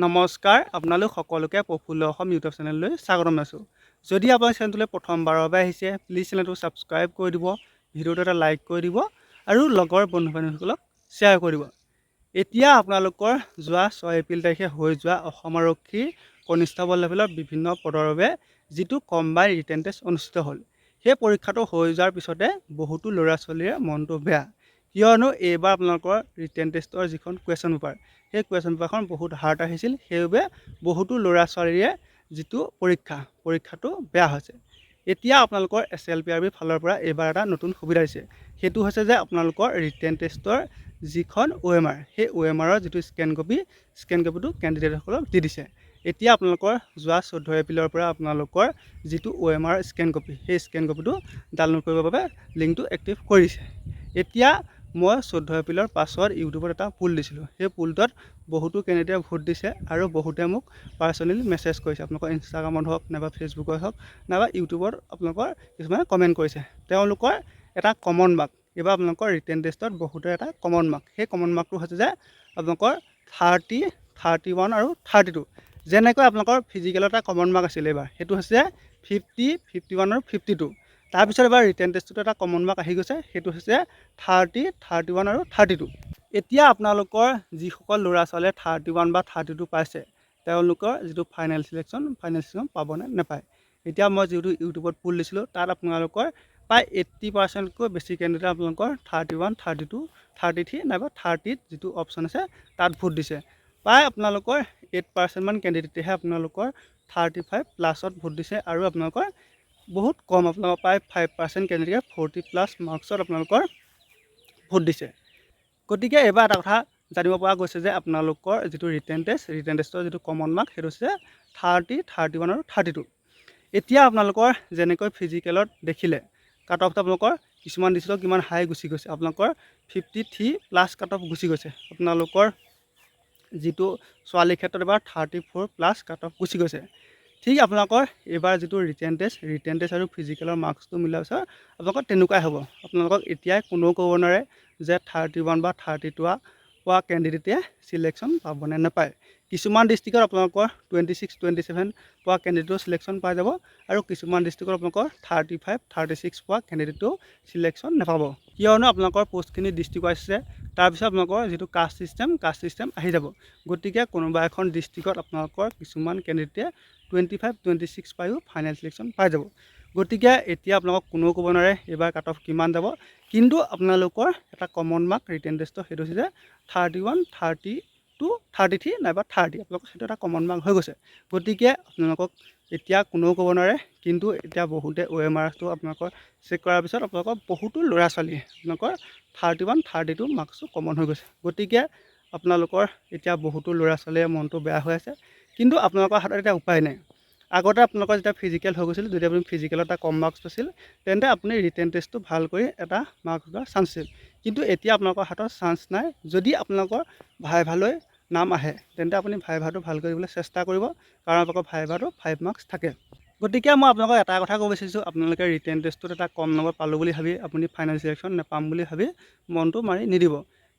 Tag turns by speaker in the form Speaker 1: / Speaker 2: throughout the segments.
Speaker 1: নমস্কাৰ, আপোনালোক সকলোকে প্ৰফুল্ল অসম ইউটিউব চেনেললৈ স্বাগতম জনাইছোঁ। যদি আপোনাৰ চেনেলটোলৈ প্ৰথমবাৰৰ বাবে আহিছে, প্লিজ চেনেলটো ছাবস্ক্ৰাইব কৰি দিব, ভিডিঅ'টো এটা লাইক কৰি দিব আৰু লগৰ বন্ধু বান্ধৱীসকলক শ্বেয়াৰ কৰি দিব। এতিয়া আপোনালোকৰ যোৱা 6 এপ্ৰিল তাৰিখে হৈ যোৱা অসম আৰক্ষীৰ কনিষ্ঠবল লেভেলৰ বিভিন্ন পদৰ বাবে যিটো কম্বাইন ৰিটেন টেষ্ট অনুষ্ঠিত হ'ল, সেই পৰীক্ষাটো হৈ যোৱাৰ পিছতে বহুতো ল'ৰা ছোৱালীৰে মনটো বেয়া। কিয়নো এইবাৰ আপোনালোকৰ ৰিটেন টেষ্টৰ যিখন কুৱেশ্যন পেপাৰ, সেই কুৱেশ্যন পেপাৰখন বহুত হাৰ্ড আহিছিল। সেইবাবে বহুতো ল'ৰা ছোৱালীয়ে যিটো পৰীক্ষা, পৰীক্ষাটো বেয়া হৈছে। এতিয়া আপোনালোকৰ এছএলপিআৰবিৰ ফালৰ পৰা এইবাৰ এটা নতুন সুবিধা দিছে। সেইটো হৈছে যে আপোনালোকৰ ৰিটেন টেষ্টৰ যিখন অ'এমআৰ, সেই অ'এমআৰৰ যিটো স্কেন কপি, স্কেন কপিটো কেণ্ডিডেটসকলক দি দিছে। এতিয়া আপোনালোকৰ যোৱা 14 এপ্ৰিলৰ পৰা আপোনালোকৰ যিটো অ'এমআৰ স্কেন কপি, সেই স্কেন কপিটো ডাউনলোড কৰিবৰ বাবে লিংকটো এক্টিভ কৰিছে। এতিয়া মই 14 এপ্ৰিলৰ পাছত ইউটিউবত এটা পোল দিছিলোঁ। সেই পোলটোত বহুতো কেণ্ডিডেটে ভোট দিছে আৰু বহুতে মোক পাৰ্চনেলি মেছেজ কৰিছে। আপোনালোকৰ ইনষ্টাগ্ৰামত হওক নাইবা ফেচবুকত হওক নাইবা ইউটিউবত আপোনালোকৰ কিছুমানে কমেণ্ট কৰিছে। তেওঁলোকৰ এটা কমন মাৰ্ক, এইবাৰ আপোনালোকৰ ৰিটেন টেষ্টত বহুতে এটা কমন মাৰ্ক, সেই কমন মাৰ্কটো হৈছে যে আপোনালোকৰ 30, 31 আৰু 32। যেনেকৈ আপোনালোকৰ ফিজিকেলত এটা কমন মাৰ্ক আছিল এইবাৰ, সেইটো হৈছে 50, 51 আৰু 52। তাৰপিছত এবাৰ ৰিটেন টেষ্টটোত এটা কমন মাৰ্ক আহি গৈছে, সেইটো হৈছে 30, 31 আৰু 32। এতিয়া আপোনালোকৰ যিসকল ল'ৰা ছোৱালীয়ে 31 বা 32 পাইছে, তেওঁলোকৰ যিটো ফাইনেল চিলেকশ্যন, ফাইনেল চিলেকশ্যন পাবনে নাপায়? এতিয়া মই যিটো ইউটিউবত পোল দিছিলোঁ, তাত আপোনালোকৰ প্ৰায় 80%তকৈ বেছি কেণ্ডিডেট আপোনালোকৰ 31, 32, 33 নাইবা 30ত যিটো অপশ্যন আছে, তাত ভোট দিছে। প্ৰায় আপোনালোকৰ 8%মান কেণ্ডিডেটেহে আপোনালোকৰ 35 প্লাছত ভোট দিছে আৰু আপোনালোকৰ বহুত কম, আপোনালোকৰ প্ৰায় 5% কেণ্ডিডেটে 40 প্লাছ মাৰ্কছত আপোনালোকৰ ভোট দিছে। গতিকে এইবাৰ এটা কথা জানিব পৰা গৈছে যে আপোনালোকৰ যিটো ৰিটেন টেষ্ট, ৰিটেন টেষ্টৰ যিটো কমন মাৰ্ক, সেইটো হৈছে 30, 31 আৰু 32। এতিয়া আপোনালোকৰ যেনেকৈ ফিজিকেলত দেখিলে কাট অফটো আপোনালোকৰ কিছুমান ডিষ্ট্ৰিক্টত কিমান হাই গুচি গৈছে, আপোনালোকৰ 53 প্লাছ কাট অফ গুচি গৈছে। আপোনালোকৰ যিটো ছোৱালীৰ ক্ষেত্ৰত এবাৰ 34 প্লাছ কাট অফ গুচি গৈছে। ঠিক আপোনালোকৰ এইবাৰ যিটো ৰিটেন টেষ্ট, ৰিটেন টেষ্ট আৰু ফিজিকেলৰ মাৰ্কছটো মিলোৱাৰ পিছত আপোনালোকৰ তেনেকুৱাই হ'ব। আপোনালোকক এতিয়াই কোনেও ক'ব নোৱাৰে যে 31 বা 32 পোৱা কেণ্ডিডেটে চিলেকশ্যন পাবনে নাপায়। কিছুমান ডিষ্ট্ৰিক্টত আপোনালোকৰ 26, 27 পোৱা কেণ্ডিডেটো চিলেকশ্যন পাই যাব আৰু কিছুমান ডিষ্ট্ৰিক্টত আপোনালোকৰ 35, 36 পোৱা কেণ্ডিডেটো চিলেকশ্যন নাপাব। কিয়নো আপোনালোকৰ পষ্টখিনি ডিষ্ট্ৰিক্ট ৱাইজ আছে, তাৰপিছত আপোনালোকৰ যিটো কাষ্ট ছিষ্টেম, কাষ্ট ছিষ্টেম আহি যাব। গতিকে কোনোবা এখন ডিষ্ট্ৰিক্টত আপোনালোকৰ কিছুমান কেণ্ডিডেটে 25, 26 পায়ো ফাইনেল চিলেকশ্যন পাই যাব। গতিকে এতিয়া আপোনালোকক কোনেও ক'ব নোৱাৰে এইবাৰ কাট অফ কিমান যাব। কিন্তু আপোনালোকৰ এটা কমন মাৰ্ক ৰিটেন টেষ্টৰ, সেইটো হৈছে যে 31, 32, 33 নাইবা 30, আপোনালোকৰ সেইটো এটা কমন মাৰ্ক হৈ গৈছে। গতিকে আপোনালোকক এতিয়া কোনেও ক'ব নোৱাৰে। কিন্তু এতিয়া বহুতে অ'এমআৰটো আপোনালোকৰ চেক কৰাৰ পিছত আপোনালোকৰ বহুতো ল'ৰা ছোৱালীয়ে আপোনালোকৰ 31, 32 মাৰ্কছটো কমন হৈ গৈছে। গতিকে আপোনালোকৰ এতিয়া বহুতো ল'ৰা ছোৱালীয়ে মনটো বেয়া হৈ আছে। কিন্তু আপোনালোকৰ হাতত এতিয়া উপায় নাই। আগতে আপোনালোকৰ যেতিয়া ফিজিকেল হৈ গৈছিল, যদি আপুনি ফিজিকেলত এটা কম মাৰ্কছ পাইছিল, তেন্তে আপুনি ৰিটেন টেষ্টটো ভাল কৰি এটা মাৰ্কছ পোৱাৰ চান্স আছিল। কিন্তু এতিয়া আপোনালোকৰ হাতত চান্স নাই। যদি আপোনালোকৰ ভাইভালৈ নাম আহে, তেন্তে আপুনি ভাইভাটো ভাল কৰিবলৈ চেষ্টা কৰিব, কাৰণ আপোনালোকৰ ভাইভাটো 5 মাৰ্কছ থাকে। গতিকে মই আপোনালোকক এটা কথা ক'ব বিচাৰিছোঁ, আপোনালোকে ৰিটেন টেষ্টটোত এটা কম নম্বৰ পালোঁ বুলি ভাবি আপুনি ফাইনেল চিলেকশ্যন নাপাম বুলি ভাবি মনটো মাৰি নিদিব।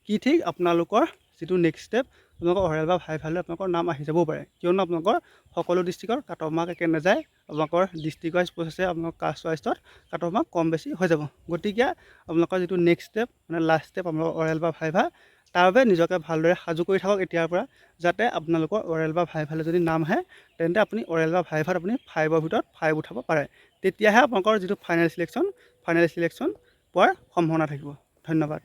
Speaker 1: কি ঠিক, আপোনালোকৰ যিটো নেক্সট ষ্টেপ, আপোনালোকৰ অৰেল বা ভাইভালৈ আপোনালোকৰ নাম আহি যাবও পাৰে। কিয়নো আপোনালোকৰ সকলো ডিষ্ট্ৰিক্টৰ কাট অফ মাৰ্ক একে নাযায়। আপোনালোকৰ ডিষ্ট্ৰিক্ট ৱাইজ প'ষ্ট আছে, আপোনালোকৰ কাষ্ট ৱাইজত কাট অফ মাৰ্ক কম বেছি হৈ যাব। গতিকে আপোনালোকৰ যিটো নেক্সট ষ্টেপ, মানে লাষ্ট ষ্টেপ, আপোনালোকৰ অৰেল বা ভাইভা, তাৰ বাবে নিজকে ভালদৰে সাজু কৰি থাকক এতিয়াৰ পৰা, যাতে আপোনালোকৰ অৰেল বা ভাইভালৈ যদি নাম আহে, তেন্তে আপুনি অৰেল বা ভাইভাত আপুনি 5ৰ ভিতৰত 5 উঠাব পাৰে। তেতিয়াহে আপোনালোকৰ যিটো ফাইনেল চিলেকশ্যন, ফাইনেল চিলেকশ্যন পোৱাৰ সম্ভাৱনা থাকিব। ধন্যবাদ।